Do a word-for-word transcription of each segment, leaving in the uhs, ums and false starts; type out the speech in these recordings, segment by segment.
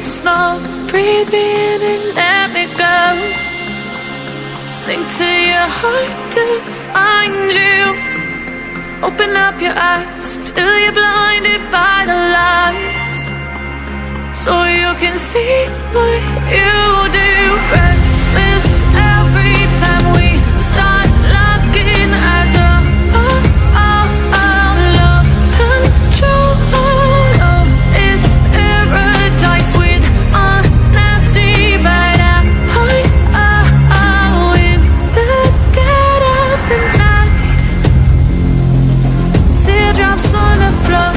Smoke, breathe me in and let me go. Sink to your heart to find you. Open up your eyes till you're blinded by the lies, so you can see what you do. Restless every time we start locking eyes. Oh, oh, oh, oh, lost control. Oh, it's paradise with honesty, but I, I, I, in the dead of the night. Teardrops on the floor.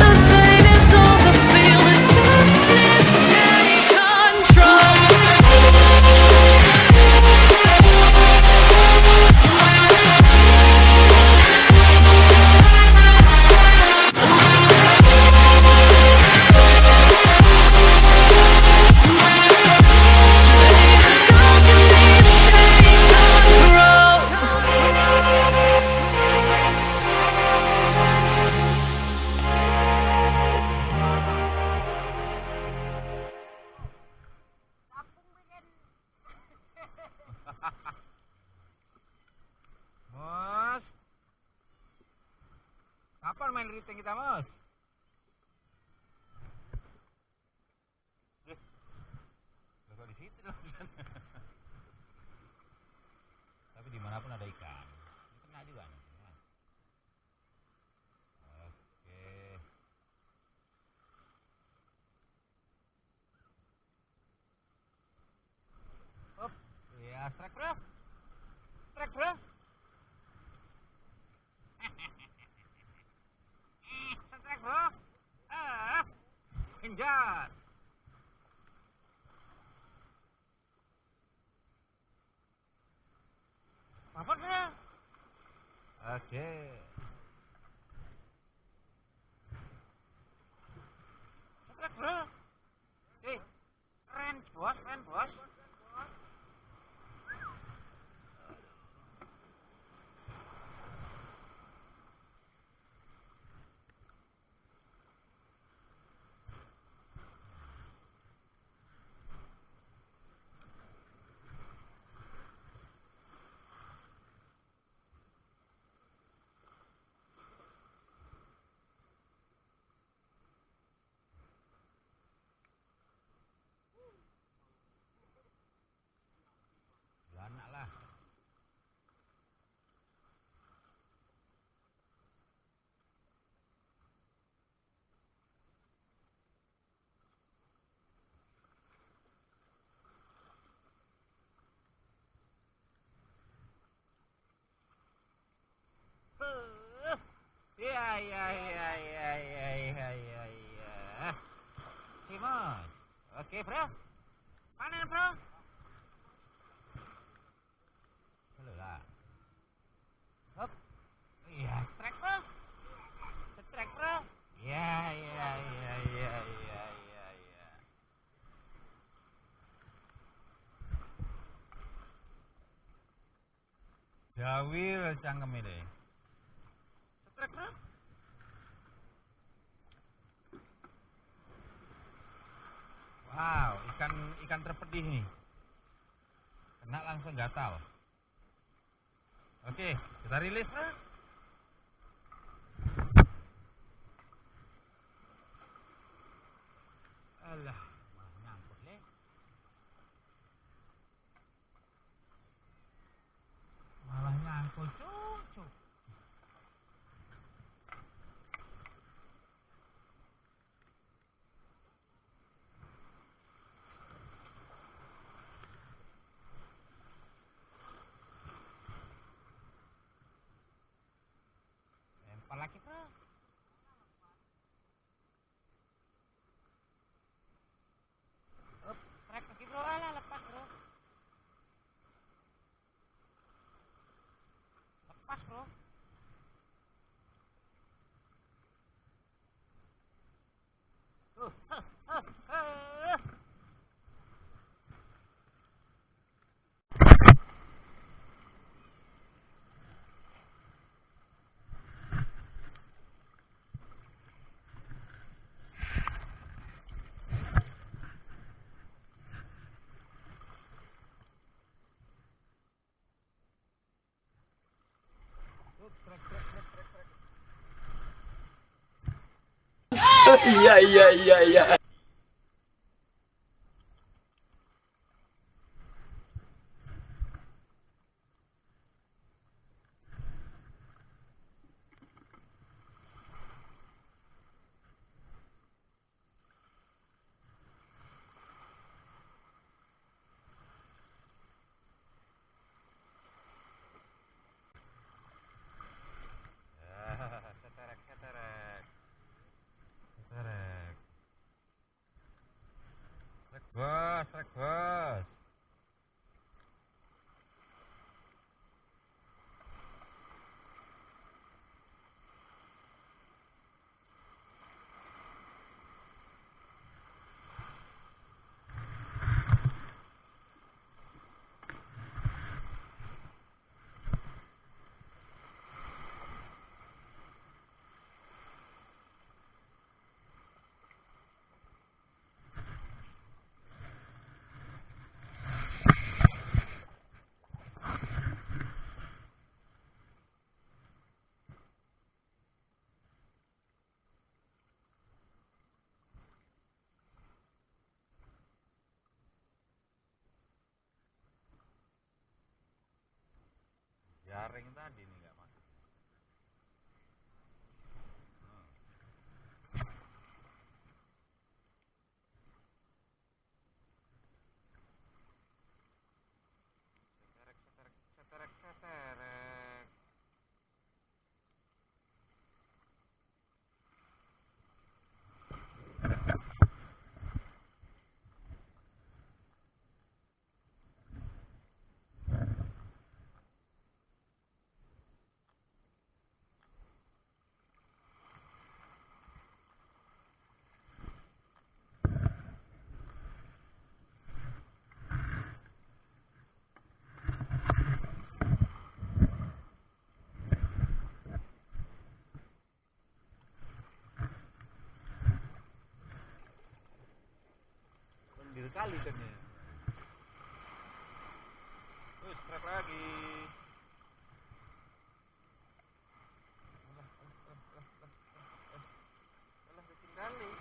The pain is over. Feel the darkness take control. Bos, kapan main riteng kita, Bos? Loh, kok di situ? Tapi di mana pun ada ikan. Kena juga nih, ya. Oke. Hop. Ya, strike, Bro. Strike, Bro. Strike, Bro. Ah, genjot. Apa dia? Oke. Strike, Bro. Eh, keren, Bos, keren, Bos. Beranak lah. Huh. Ya, ya, ya. Simon. Oke, Bro. Panen, Bro. Halo lah. Hop. Iya, strike, Bro. Strike, Bro. Iya, iya, iya, iya, iya, iya, iya. Jawir cangkem ini. Strike, Bro. Wow, ikan, ikan terpedih nih. Kena langsung gatal. Oke, kita rilis, Bro. Alah, malah nyangkut lé. Malah nyangkut, cuk, cuk. Iya, iya, iya, iya. Ya, seterek, seterek. Seterek. Trek bos, trek bos. Jaring tadi nih nggak masuk. Hmm. Seterek, seterek, seterek, seterek. Lendir kali kan ya. Wis, trek lagi. Alah, alah, alah, alah, alah, alah. Alah, bikin kali.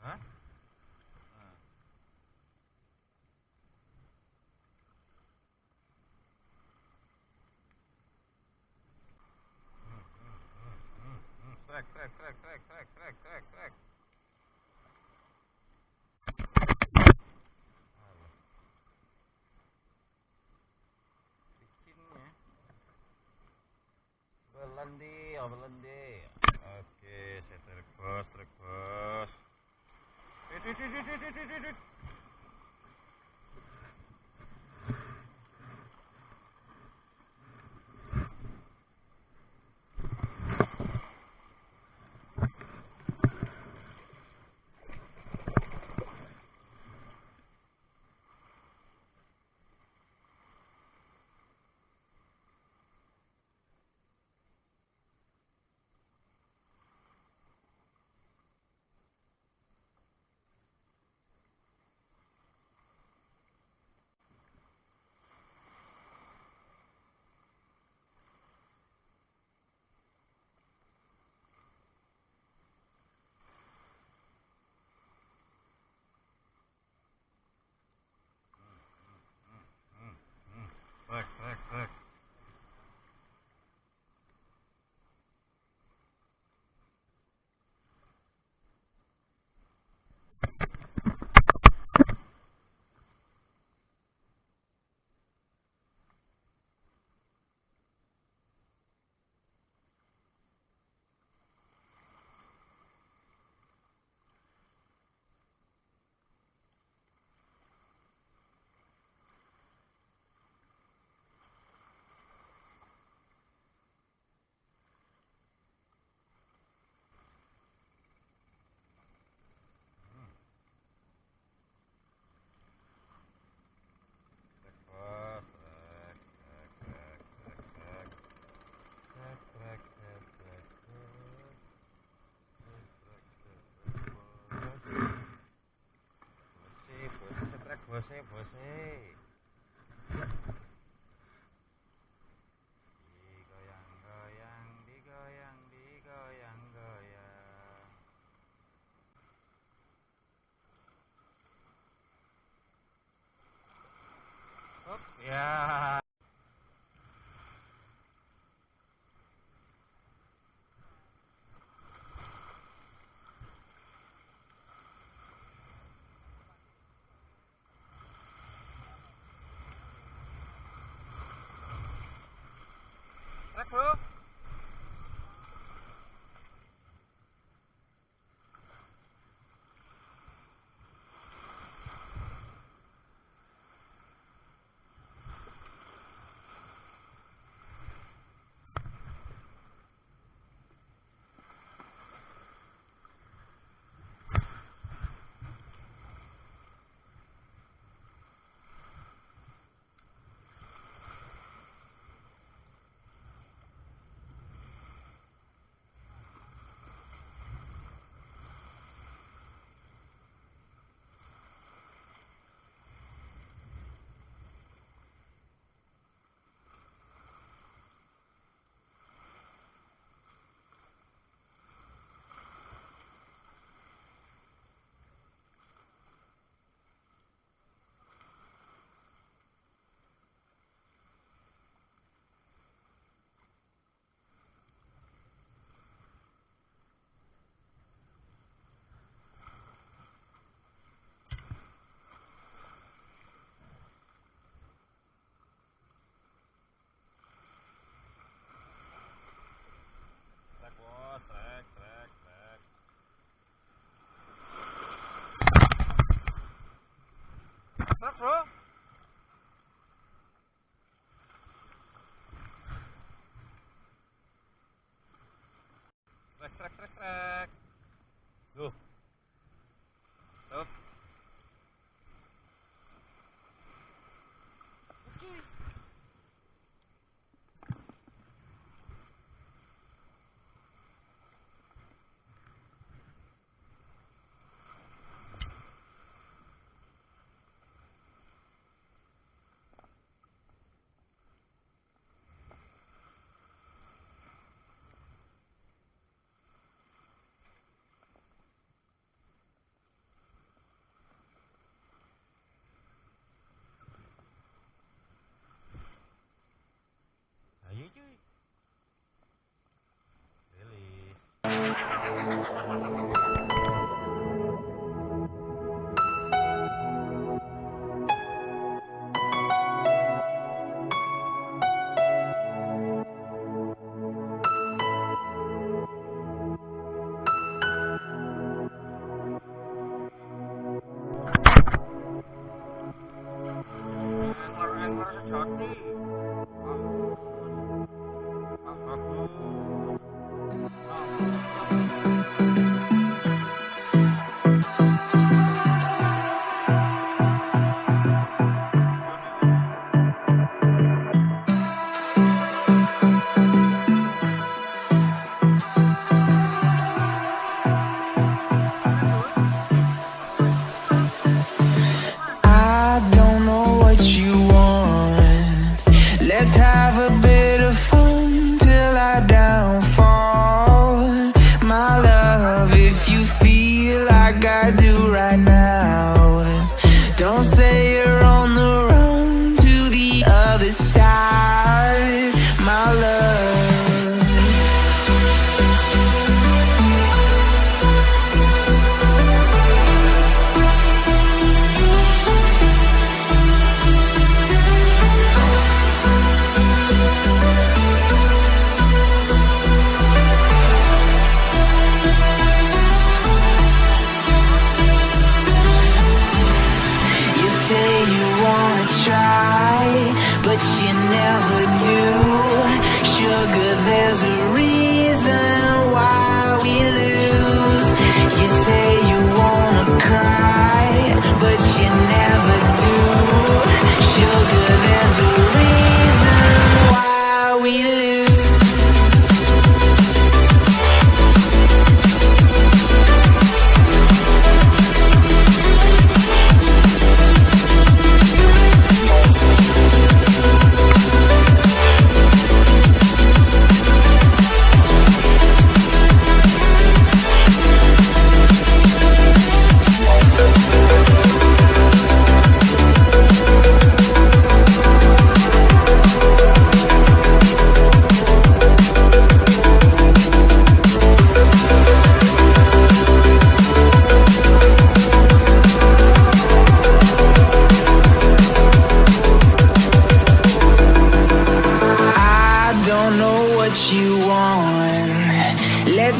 Hah? Nah. Trek, trek, trek. Alah. Bikinnya. Belandi, oh, Belandi. Oke, saya trek bos, trek bos. Dit, dit, dit. Bersih. Digoyang-goyang, digoyang, digoyang-goyang. Hop, ya. Trek, Bro. Trek, Bos, trek, trek, trek. Trek, Bro. Trek, trek, trek, trek. Duh. Tuh. Oke. Ayo cuy. Really?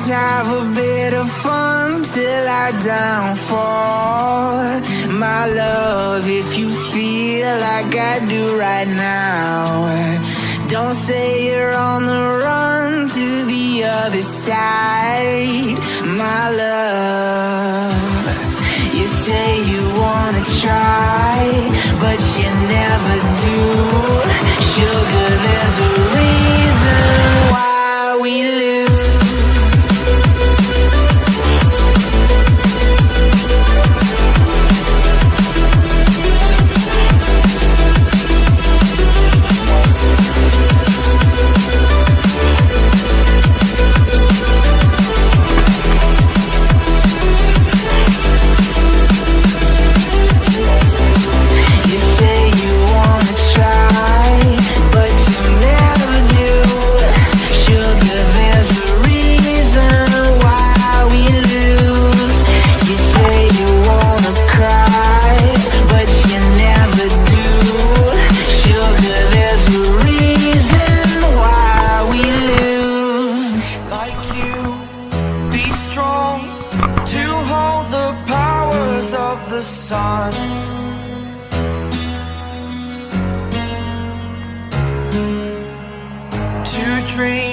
Have a bit of fun till I downfall. My love, if you feel like I do right now, don't say you're on the run to the other side. My love, you say you wanna try, but you never do. Sugar, there's a reason why we lose. You say you wanna try, but you never do. Sugar, there's a reason why we lose. You say you wanna cry, but you never do. Sugar, there's a reason why we lose. Like you, be strong to hold the powers of the sun. To dream